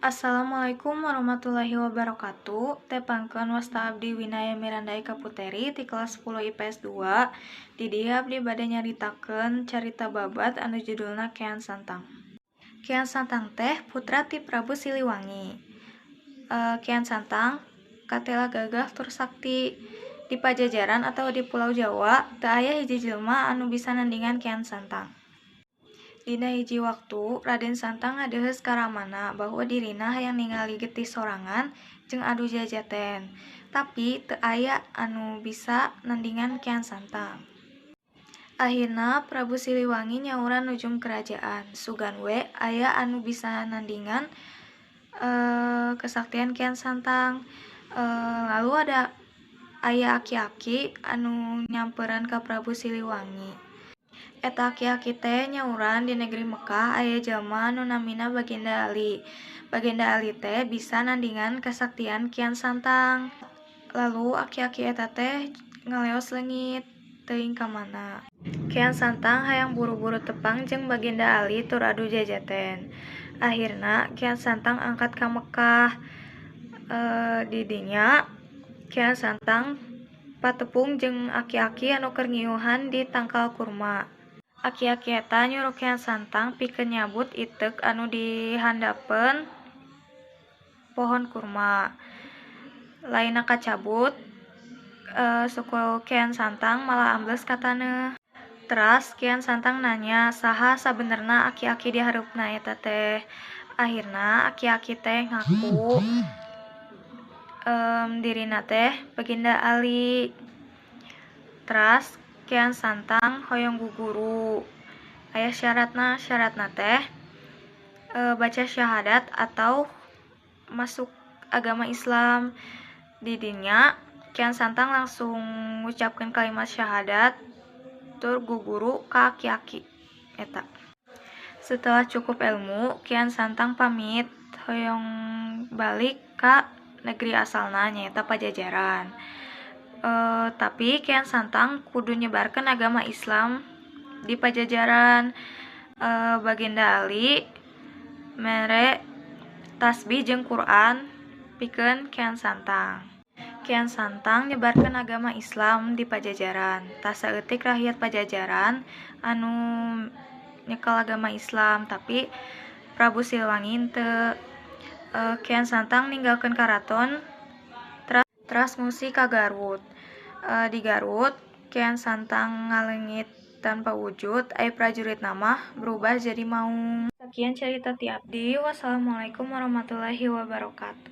Assalamualaikum warahmatullahi wabarakatuh. Tepangkeun, wasta abdi Winaya Miranda Eka Puteri ti kelas 10 IPS 2. Di dieu abdi bade nyaritakeun carita babad anu judulna Kean Santang. Kean Santang teh putra ti Prabu Siliwangi. Kean Santang katela gagah tur sakti. Di Pajajaran atau di Pulau Jawa teu aya hiji jelema anu bisa nandingan Kean Santang. Dina hiji waktu Raden Santang ngadeuheus ka ramana bahwa dirina hayang ningali getih sorangan jeung adu jajaten, tapi teu aya anu bisa nandingan Kean Santang. Akhirna Prabu Siliwangi nyauran nujum kerajaan, sugan we aya anu bisa nandingan kesaktian Kean Santang. Lalu ada aya aki-aki anu nyamperan ka Prabu Siliwangi. Eta aki-aki teh nyauran di negeri Mekah aya jalma anu namina Baginda Ali. Baginda Ali teh bisa nandingan kasaktian Kian Santang. Lalu aki-aki eta teh ngaleos leungit, teuing ka mana. Kian Santang hayang buru-buru tepang jeung Baginda Ali tur adu jajaten. Akhirna Kian Santang angkat ka Mekah. Di dinya Kian Santang patepung jeung aki-aki anu keur ngiuhan di tangkal kurma. Aki-aki eta nyuruh Kian Santang pikeun nyabut iteuk anu di handapeun pohon kurma. Lainna kacabut, suku Kian Santang malah ambles ka taneuh. Teras Kian Santang nanya saha sabenerna aki-aki di hareupna eta teh. Akhirna aki-aki teh ngaku dirina teh Baginda Ali. Teras Kian Santang hoyong guguru. Aya syaratna, syaratna teh baca syahadat atau masuk agama Islam. Di dinya Kian Santang langsung ngucapkeun kalimat syahadat tur guguru ka aki-aki eta. Setelah cukup ilmu, Kian Santang pamit hoyong balik ka negeri asalna, nyaeta Pajajaran. Tapi Kian Santang kudu nyebarkeun agama Islam di Pajajaran. Baginda Ali mere tasbih jeung Quran pikeun Kian Santang. Kian Santang nyebarkeun agama Islam di Pajajaran. Tah, saeutik rakyat Pajajaran anu nyekel agama Islam, tapi Prabu Siliwangi henteu. Kian Santang ninggalkeun karaton teras ngungsi ka Garut. Di Garut Kian Santang ngaleungit tanpa wujud, ai prajuritna mah berubah jadi maung. Sakian carita ti abdi. Wassalamualaikum warahmatullahi wabarakatuh.